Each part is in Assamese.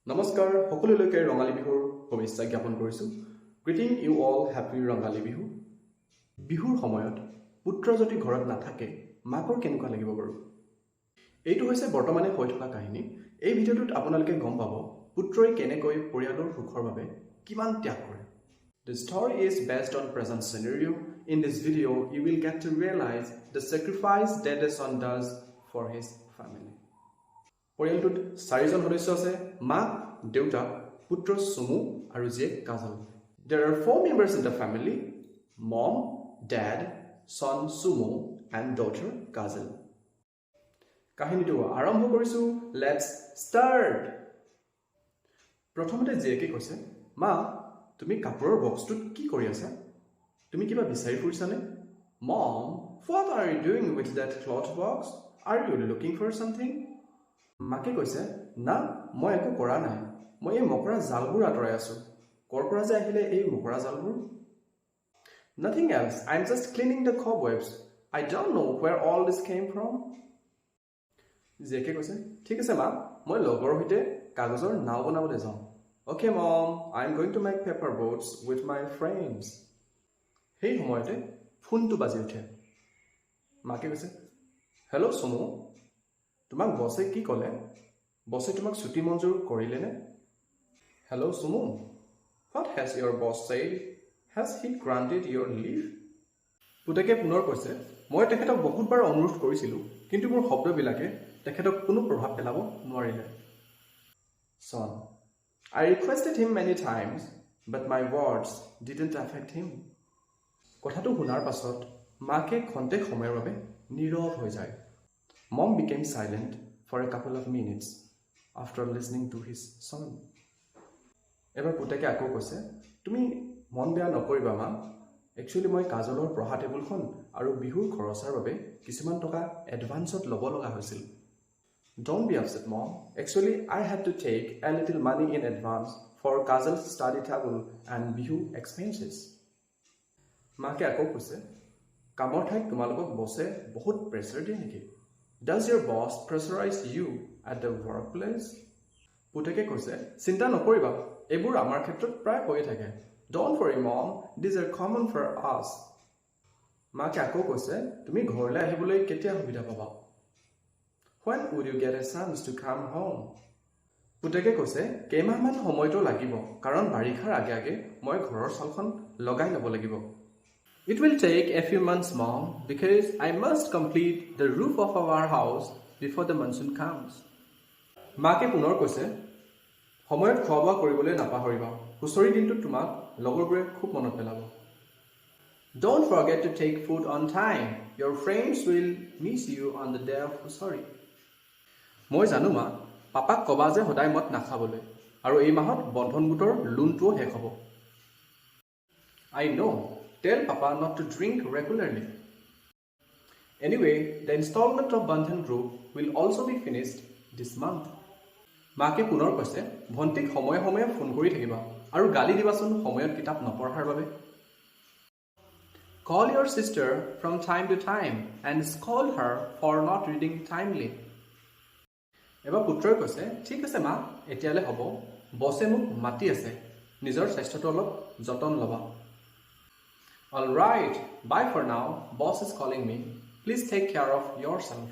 নমস্কাৰ, সকলোলৈকে ৰঙালী বিহুৰ শুভেচ্ছা জ্ঞাপন কৰিছোঁ। Greeting you all, happy Rongali Bihu. বিহুৰ সময়ত পুত্ৰ যদি ঘৰত নাথাকে, মাকৰ কেনেকুৱা লাগিব বাৰু? এইটো হৈছে বৰ্তমানে হৈ থকা কাহিনী। এই ভিডিঅ'টোত আপোনালোকে গম পাব পুত্ৰই কেনেকৈ পৰিয়ালৰ সুখৰ বাবে কিমান ত্যাগ কৰে। The story is based on present scenario. In this video, you will get to realize the sacrifice that a son does for his family. পৰিয়ালটোত চাৰিজন সদস্য আছে: মাক, দেউতাক, পুত্ৰ চুমু আৰু জীয়েক কাজল। There are four members in the family: mom, dad, son Sumu and daughter Kajal. কাহিনীটো আৰম্ভ কৰিছোঁ। Let's start. প্ৰথমতে জীয়েকে কৈছে, "মা, তুমি কাপোৰৰ বক্সটোত কি কৰি আছা? তুমি কিবা বিচাৰি ফুৰিছানে?" Mom, what are you doing with that cloth box? Are you looking for something? মাকে কৈছে, "না, মই একো কৰা নাই। মই এই মকৰা জালবোৰ আঁতৰাই আছোঁ। ক'ৰ পৰা যে আহিলে এই মকৰা জালবোৰ?" Nothing else. I am just cleaning the cobwebs. I don't know where all this came from. জীয়েকে কৈছে, "ঠিক আছে মা, মই লগৰৰ সৈতে কাগজৰ নাও বনাবলৈ যাওঁ।" Okay mom, I am going to make paper boats with my friends. সেই সময়তে ফোনটো বাজি উঠে। মাকে কৈছে, "হেল্ল' চুমু, তোমাক বছে কি ক'লে? বছে তোমাক ছুটি মঞ্জুৰ কৰিলেনে?" Hello Sumu, what has your boss said? Has he granted your leave? পুতেকে পুনৰ কৈছে, "মই তেখেতক বহুতবাৰ অনুৰোধ কৰিছিলোঁ, কিন্তু মোৰ শব্দবিলাকে তেখেতক কোনো প্ৰভাৱ পেলাব নোৱাৰিলে।" Son, I requested him many times, but my words didn't affect him. কথাটো শুনাৰ পাছত মাকে খন্তেক সময়ৰ বাবে নীৰৱ হৈ যায়। Mom became silent for a couple of minutes after listening to his son. এবাৰ পুতেকে আকৌ কৈছে, "তুমি মন বেয়া নকৰিবা মা। একচুৱেলি মই কাজলৰ পঢ়া টেবুলখন আৰু বিহুৰ খৰচাৰ বাবে কিছুমান টকা এডভান্সত ল'ব লগা হৈছিল।" Don't be upset, Mom. Actually, I had to take a little money in advance for Kajal's study table and Bihu expenses. মাকে আকৌ কৈছে, "কামৰ ঠাইত তোমালোকক বছে বহুত প্ৰেছাৰ দিয়ে নেকি?" Does your boss pressurize you at the work place? পুতেকে কৈছে, "চিন্তা নকৰিবা, এইবোৰ আমাৰ ক্ষেত্ৰত প্ৰায় হৈয়ে থাকে।" Don't worry, Mom, these are common for us. মাকে আকৌ কৈছে, "তুমি ঘৰলৈ আহিবলৈ কেতিয়া সুবিধা পাবা?" When would you get a chance to come home? পুতেকে কৈছে, "কেইমাহমান সময়টো লাগিব, কাৰণ বাৰিষাৰ আগে আগে মই ঘৰৰ চালখন লগাই ল'ব লাগিব।" It will take a few months, Mom, because I must complete the roof of our house before the monsoon comes. মাকে পুনৰ কৈছে, "সময়ত খোৱা বোৱা কৰিবলৈ নাপাহৰিবা। হুঁচৰি দিনটোত তোমাক লগৰবোৰে খুব মনত পেলাব।" Don't forget to take food on time. Your friends will miss you on the day of Huchori. মই জানো মা। পাপাক ক'বা যে সদায় মদ নাখাবলৈ। আৰু এই মাহত বন্ধন গোটৰ লোনটোও শেষ হ'ব। I know. Tell Papa not to drink regularly. Anyway, the installment of Bandhan Group will also be finished this month. মাকে পুনৰ কৈছে, "ভণ্টিক সময়ে সময়ে ফোন কৰি থাকিবা আৰু গালি দিবাচোন সময়ত কিতাপ নপঢ়াৰ বাবে।" Call your sister from time to time and scold her for not reading timely. এবাৰ পুত্ৰই কৈছে, "ঠিক আছে মা, এতিয়ালৈ হ'ব। বছে মোক মাতি আছে। নিজৰ স্বাস্থ্যটো অলপ যতন ল'বা।" All right, bye for now. Boss is calling me. Please take care of yourself.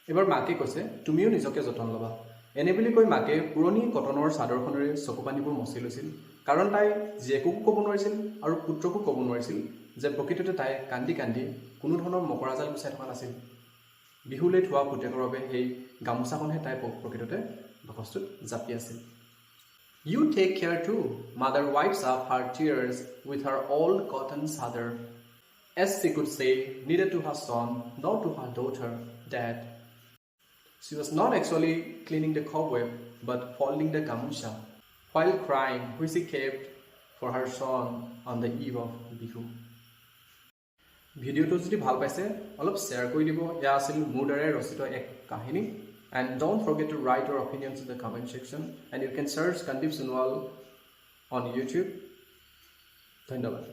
এইবাৰ মাকে কৈছে, "তুমিও নিজকে যতন ল'বা।" এনে বুলি কৈ মাকে পুৰণি কটনৰ চাদৰখনেৰে চকু পানীবোৰ মচি লৈছিল, কাৰণ তাই জীয়েককো ক'ব নোৱাৰিছিল আৰু পুত্ৰকো ক'ব নোৱাৰিছিল যে প্ৰকৃততে তাই কান্দি কান্দি কোনো ধৰণৰ মকৰা জাল গুচাই থকা নাছিল। বিহুলৈ থোৱা পুতেকৰ বাবে সেই গামোচাখনহে তাই প্ৰকৃততে বাকচটোত জাপি আছিল। You take care too. Mother wipes up her tears with her old cotton chador, as she could say neither to her son nor to her daughter that she was not actually cleaning the cobweb but folding the gamusa while crying, which she kept for her son on the eve of Bihu. ভিডিঅ'টো যদি ভাল পাইছে, অলপ শ্বেয়াৰ কৰি দিব। এয়া আছিল মোৰ দ্বাৰাই ৰচিত এক কাহিনী। And don't forget to write your opinions in the comment section, and you can search Kandip Sonowal on YouTube. ধন্যবাদ।